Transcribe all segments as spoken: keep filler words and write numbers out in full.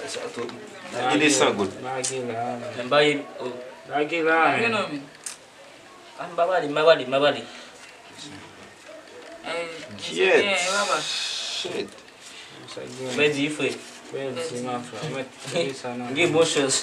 Sa tou. Lage de san goud. Lage la. Men m pa ye. Oh. Lage la, men. Lage non, men. Ah, m pa pale, m pa pale, m pa pale. Kyèt. Shit. Sa gen. Pèdi, frè. Pèdi, ma frè. Mèt, mete sa nan. Gen bon chans.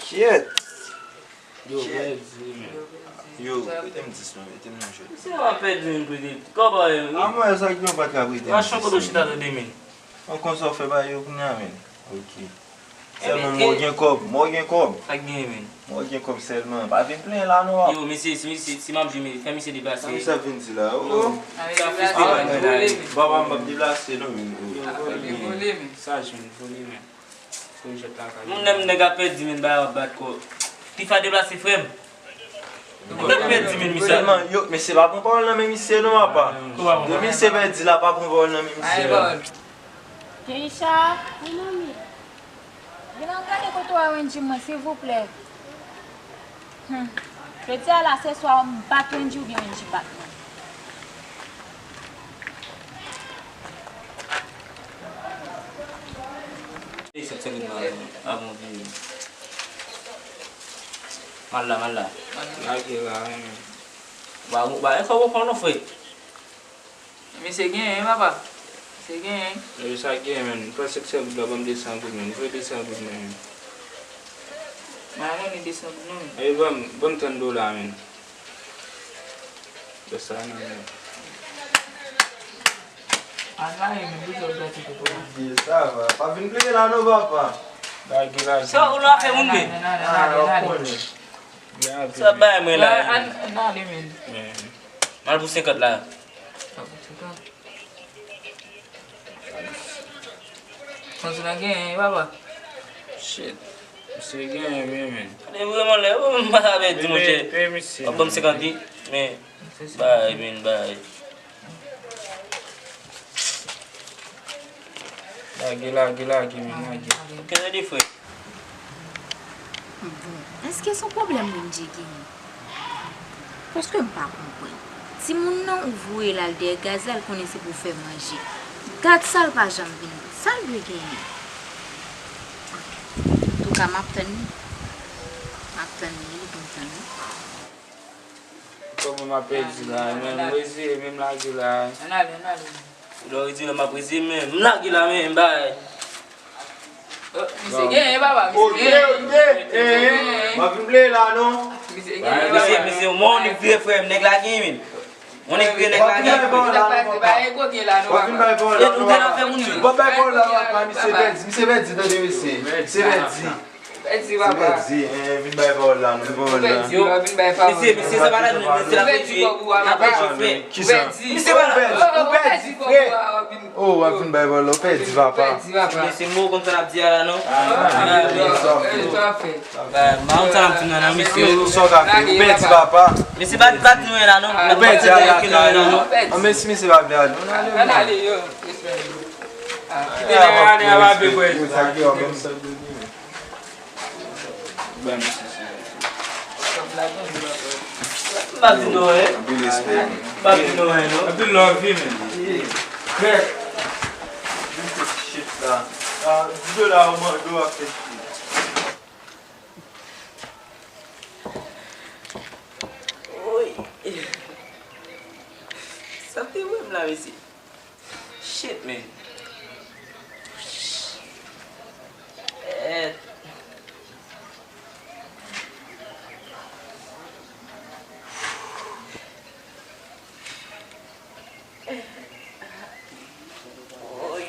Kyèt. Yo, pèdi, men. Yo, prete m dis, non, mete m nan jwèt. Se w ap pèdi, men, prete. Kòman, yo? A mwen, sa ki yon pa t ka prete m dis, men. Machan kote w chita tande, men. An konsa w fè ba yo kounye a, men. Ok. Sèlman mò gen kòb, mò gen kòb. Sa k genyen, men? Mò gen kòb sèlman. Pa vin plenyen la non, papa. Yo, mesye, si, si, si m ap jwe, fè misye deplase. Sa misye ap vin di la, oh. Sa fis de la, men. Papa m p ap deplase non, men. Yo, vole, men. Sa jwenn, vole, men. Moun nèg, nèg ap pèdi, men, ba yo ap bat kò. Tifa deplase, frè m. Nèg ap pèdi, men, misye. Sèlman, yo, mesye pa pran pawòl nan men misye non, papa. Depi misye pèdi la, pa pran pawòl nan men misye. Keisha. Wi, manmi. Vin al gade kote w a Wendy mwen, silvouplè. Hmm. Jodi a la, se swa m bat Wendy oubyen Wendy bat mwen. Sèt sèt avan vini. M al la, m al la. Lage la, men. Ba, ba, e fò w konprann non, frè. Misye genyen, papa. Misye genyen. E sa genyen, men. Pran sèt sèt goud la, ban m de san goud, men. Voye de san goud mwen, men. Mwen pa konnen de san goud non, men. E ban m, ban m trant dola, men. Fè sa non, men. Al la, men, bout yo gate pou ou. Sa va. Pa vin plede la non, papa. Lage, lage. Sa ou la fè moun, men. Ah, w konnen. Sa bay mwen la. An, an ale, men. Men. M al pou senkant la. Konsa genyen, papa. Shit. Misye genyen, men, men. E vrèman lè, m pa sa vle di, monchè. Peye misye. W ap ban m senkant, wi, men. Bay, men, bay. Lage, lage, lage, men, lage. Kenbe de frè. Bon, èske se yon pwoblèm Wendy genyen? Paske m pa konprann. Timoun nan ou voye l al dèyè gaz la, l konnen se pou fè manje. Gad sa l pa janm vin. Sa l dwe genyen? Antouka, m ap tann li. M ap tann li, li kontan, wi. Kòman m ap pèdi la, men m reziye, men m lage la. Ann ale, ann ale. Lè w di lè m ap rezi, men m lage la, men bay. Oh, misye genyen, papa, misye genyen. Ok, ok. Eh, eh, m ap vin pleye la, non. Misye genyen, papa. Misye, misye, mwen, yon nèg vire frè m, nèg la genyen, men. Yon nèg vire, nèg la genyen. W ap vin bay pawòl la, non, papa. W ap vin bay pawòl la, non, papa. W ap bay pawòl la, papa. Misye pèdi, misye pèdi, tande, mesye. Misye pèdi. Pèdi, papa. Pèdi, eh, vin bay pawòl la, non, vin bay pawòl la. Pèdi, vin bay pawòl la. Misye, misye, sa pa la, misye la pèdi. Pèdi kòb ou a, papa. Kisa? Pèdi. Misye pa la. Ou pèdi, ou pèdi, frè. Oh, w ap vin bay pawòl la, ou pèdi, papa. Pèdi, papa. Mesye, mwen konn sa n ap di a la, non? Ah, non, non, non. Sa w ap fè? M pa konn sa n ap di nan, non, mesye. Sa w ka fè? Ou pèdi, papa. Mesye, pa, pa di nou la, non. Ou pèdi a la kay. An, mesye, mesye, pa vle ale. Ann ale, yo. Kite nèg la ale a pa bezwen. Ban misye sa. M pa di non, en. Anpil respè. M pa di non, en, non. Anpil love, wi, men. Frè. Mete shit la. Ah, di dola ou mande w ap fè shit. Woy. Sa te wè m la, mesye. Shit, man. Eh. Woy.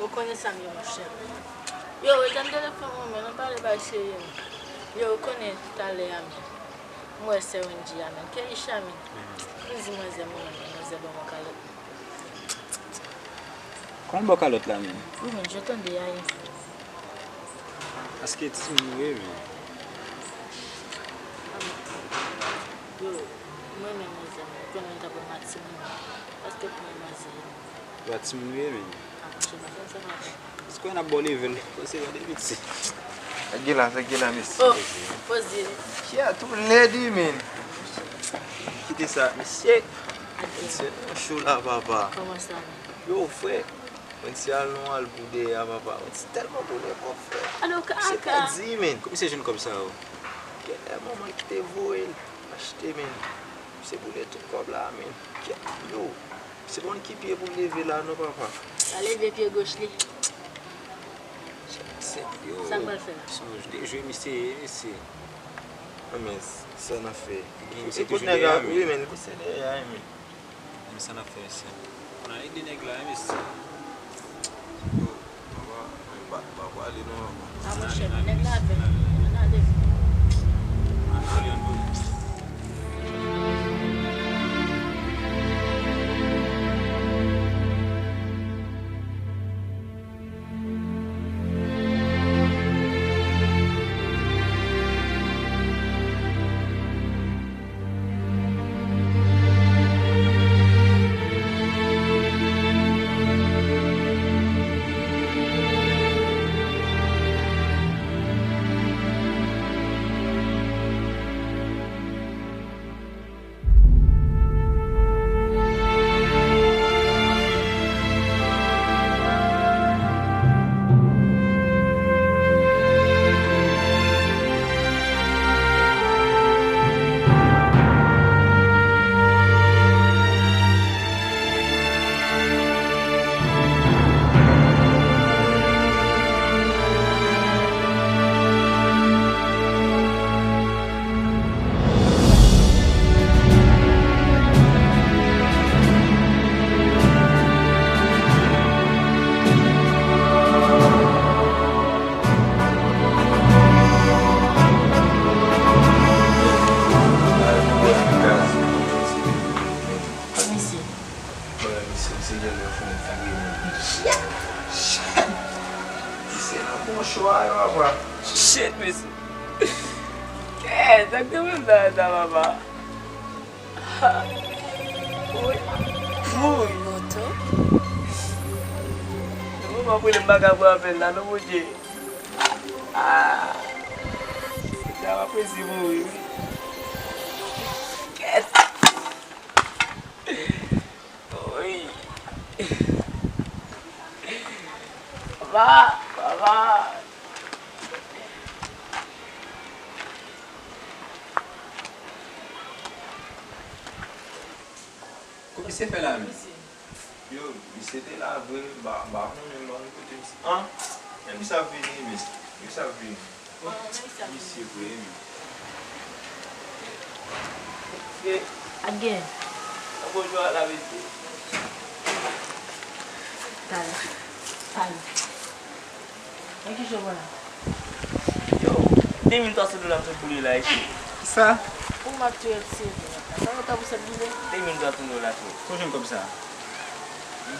Ou konnen sa m ye, monchè. Yo, etann telefòn mwen, men, nou pale bay serye, men. Yo, ou konnen talè a, men. M wè sè Wendy a, men. Keisha, men. M di manzè mwen, men, manzè ban mwen kalòt. Kòman l ba w kalòt la, men? Wi, men, je tande a, ye. Paske timoun ou ye, men. Yo, mwen menm, manzè, mwen konnen m ta pran ma timoun. Paske pou mwen, manzè. Ou pa timoun ou ye, men. Ah, monchè, pa fè m sa, papa. Se kòman n ap ba w level, panse gade piti. Sa gen la, sa gen la, mesye. Oh, poze. Yeah, too lady, men. Kite sa, mesye. Mesye, nan cho la, papa. Kòman sa, men? Yo, frè. Mwen ti al non al pou dèyè a, papa. Mwen ti tèlman boule kòb, frè. Alo, kaka. Se pèdi, men. Kòman se jwenn kòb sa yo? Genlè manman ki te voye l achte, men. Se boule tout kòb la, men. Yo. Se pa konn ki pye pou l leve la non, papa. Sa leve pye goch li. Sa, yo, sa m pral fè la? Se yon dejwe misye ye, mesye. Non, men, sa n ap fè? Gen misye toujou dèyè a, men. Wi, men, li pase dèyè a, men. Men sa n ap fè, mesye. Ann ale de nèg la, wi, mesye. Yo, papa, papa, papa, ale non, papa. A, monchè, nèg la vin, ann ale. Ann ale, ann ale. Misye. Misye, misye gen lè fou, fou, wi, men. Shit! Shit! Misye nan bon cho a, yo, apa. Shit, mesye. Kè, sa k te mwen sa, sa, papa? Woy. Woy. Moto. Mwen pa prele m pa ka pran apèl la, non, Bondye. Ah. Sa va presi mouri, wi. Kèt. Woy. Papa, papa. Komisè fè la menm. Yo, misye te la vre, m pa, m pa konnen, m pa konn kote misye. An? Men misye ap vini, men. Misye ap vini. Misye vre, men. Ak gen. Bonjou, la, mesye. Talè. Talè. Mwen ki jwe wòl la? Yo, de mil twa san dola m sot boule la, isi. Kisa? Pou m ap tou retire. Sa yo ta pou sot boule? De mil twa san dola, frè. Kote w jwenn kòb sa?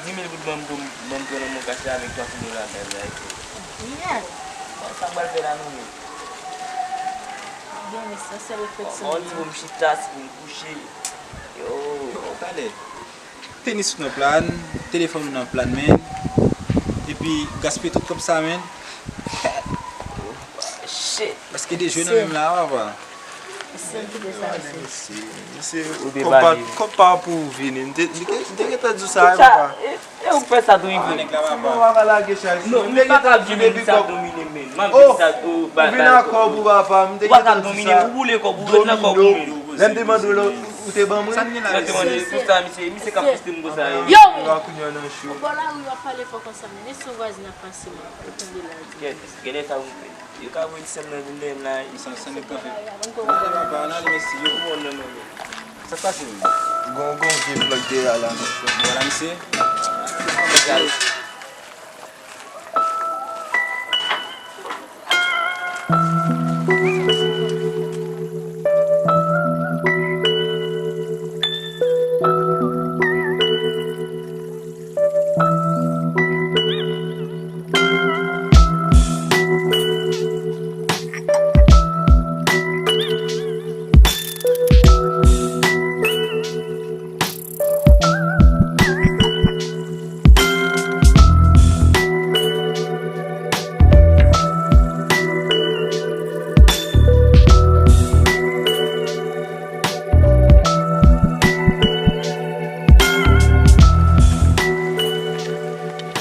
Di mil goud ban m tou, ban m pran nan men w kach la avèk twa san dola gaz la, isi. Yeah. Bon, sa m pral fè la, non, men. Gen, men sa se refleksyon. Bon, bon, ti pou m chita, ti pou m kouche. Yo. Yo, talè. Tenis ou nan plan, telefòn ou nan plan, men. Epi gaspiye tout kòb sa, men. Shit. Paske de jwe nan menm la, papa. Misye, misye, kòb pa, kòb pa pou ou vini. M te, m te, m te gentan di w sa, papa. E, e ou k fè sa tou, Ivo? Ti mò papa lage chay sou mwen. M te gentan di w depi kòb. Oh, ou vin ak kòb ou, papa. M te gentan di w sa. Ou boule kòb ou, ret nan kòb ou, men. Lè m te mande w la, ou te ban mwen? Sa k gen la, misye? Misye, misye k ap pouse m konsa, yo. Yo! Ou bò lari, w ap pale fò konsa, men. E si yon vwazen ap pase, men. Ou tande la, di. Kèt, genlè sa ou fè. Yo ka voye ti sè m nan vin dèyè m la, wi. Sa, sa nèg kanpe. Ann ale, mesye, yo. Sa k pase, menm? Gon, gon vye blòk dèyè a la, non. Vwala, misye.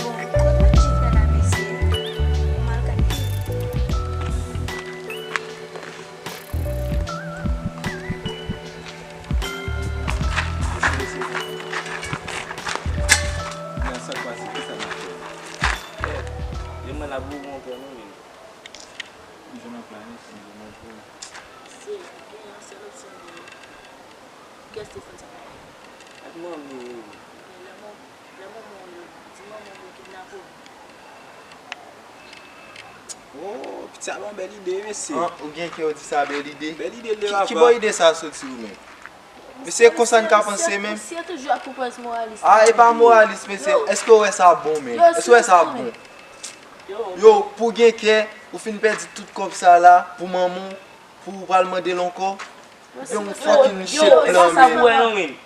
Bon, kot manje fè la, mesye? Ou mal kalkile. Mesye, mesye. Nan sa k pase, kisa n ap fè? Yo, mwen la pou montre nou, men. Jwenn anplwa, mesye, pou montre w. Se, gen yon sèl opsyon pou ou. Kiyès te fè sa? Ak manmi. Lè manman, lè manman w yo, di manman w yo kidnape w. Oh, piti a ba yon bèl ide, mesye. An, ou gen kè w di sa bèl ide? Bèl ide l te. Ki, ki bò ide sa soti ou menm? Mesye, konsa n ka panse menm? Misye toujou ap pou pwès moralis. Ah, e pa moralis, mesye. Èske w wè sa bon, menm? Èske w wè sa bon? Yo, pou gen kè, ou fin pèdi tout kòb sa la pou manman w, pou ou pral mande l ankò? Ou gen yon fucking shit plan, menm. Yo, e pa sa pou wè non, menm.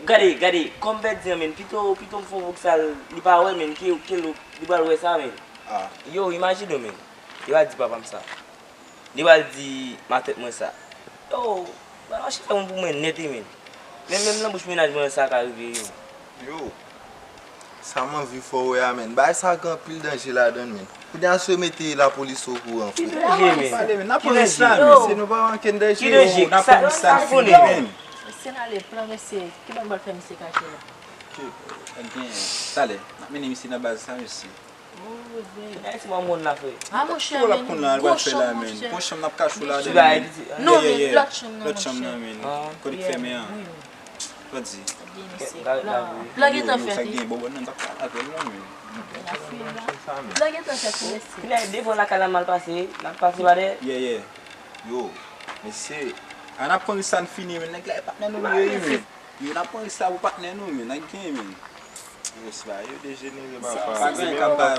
Gade, gade, kòm pèdi an, menm. Pito, pito m fè yon bout sal, li pa wè, menm. Ke, ke li pral wè sa, menm. Ah. Yo, imajine w, menm. Li pral di papa m sa. Li pral di matèt mwen sa. Yo, pral mache fè moun pou mwen nèt, wi, menm. Men menm nan bouch mennaj mwen sa ka rive, yo. Yo, sa m anvi fè w wè a, menm. Bagay sa gen anpil danje ladan l, menm. Kounye a si yo mete lapolis okouran, frè. Ki danje, menm? Pale, menm. N ap pran risk la, menm. Se nou pa ankenn danje. Ki danje? N ap pran risk la fini, menm. Mesye n ale plan, mesye. Ki bò n pral fè misye kache la? Ke, gen, talè, n ap mennen misye nan baz sa, mesye. Kounye a ti manmon la, frè. Ah, monchè, men, gwo chanm, monchè. Pran chanm n ap kache w ladan, men. Non, men, lòt chanm nan, monchè. Lòt chanm nan, men. Kote k fèmen an. Wi, wi. Sa di? Gen, mesye. Plan gentan fèt, wi. Sa gen bon, bon, non, n pa pale avè l, non, men. Plan gentan fèt, wi, mesye. Kounye a, devan lakay la mal pase, n ap pase pa dèyè. Yeah, yeah. Yo, mesye. An ap pran risk sa n fini, men nèg la e patnè nou li ye, men. Yo, n ap pran risk sa pou patnè nou, men. N ap gen, men. Yo, se pa yo dejenere, papa. Pa gen anyen, papa.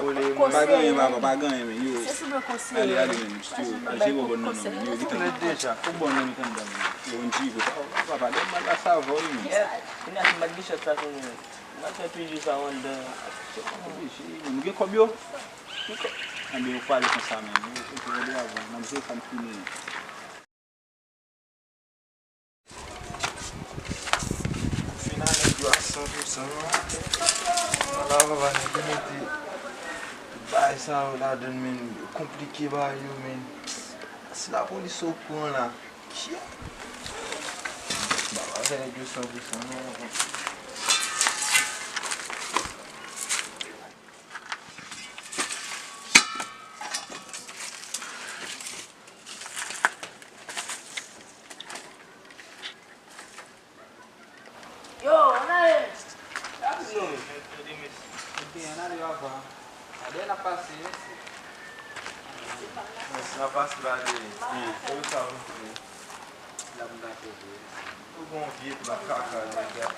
Pa gen anyen, papa. Pa gen anyen, men. Yo. Se sou mwen konseye. Ale, ale, men. Yo, al jere w bòn nan, non, men. Yo, li tann deja. Ou bòn nan, li tann dan, men. Yo, on G, papa. Papa, dèyè mal la, sa va, wi, men. Kounye a, si m pa t gen chòt sa sou mwen, m ap fè pil jou sa anndan. Oblije, men. Nou gen kòb yo? Anben, yo pale konsa, men. Yo, yo, yo, yo, avan. N ap jere sa n fini. Fin a nèg yo a san pou san. Ala papa, nèg yo mete tout bagay sa yo ladann, men, yo konplike bagay yo, men. Si lapolis okouran la, kye? Ba, ba fè nèg yo san pou san, non. Yo, ann ale! Rapid non, men. Ok, ann ale, papa. Adè n ap pase, mèsi. Mèsi, n ap pase la de. Ou sa, ou gon vye plat kaka, nèg la.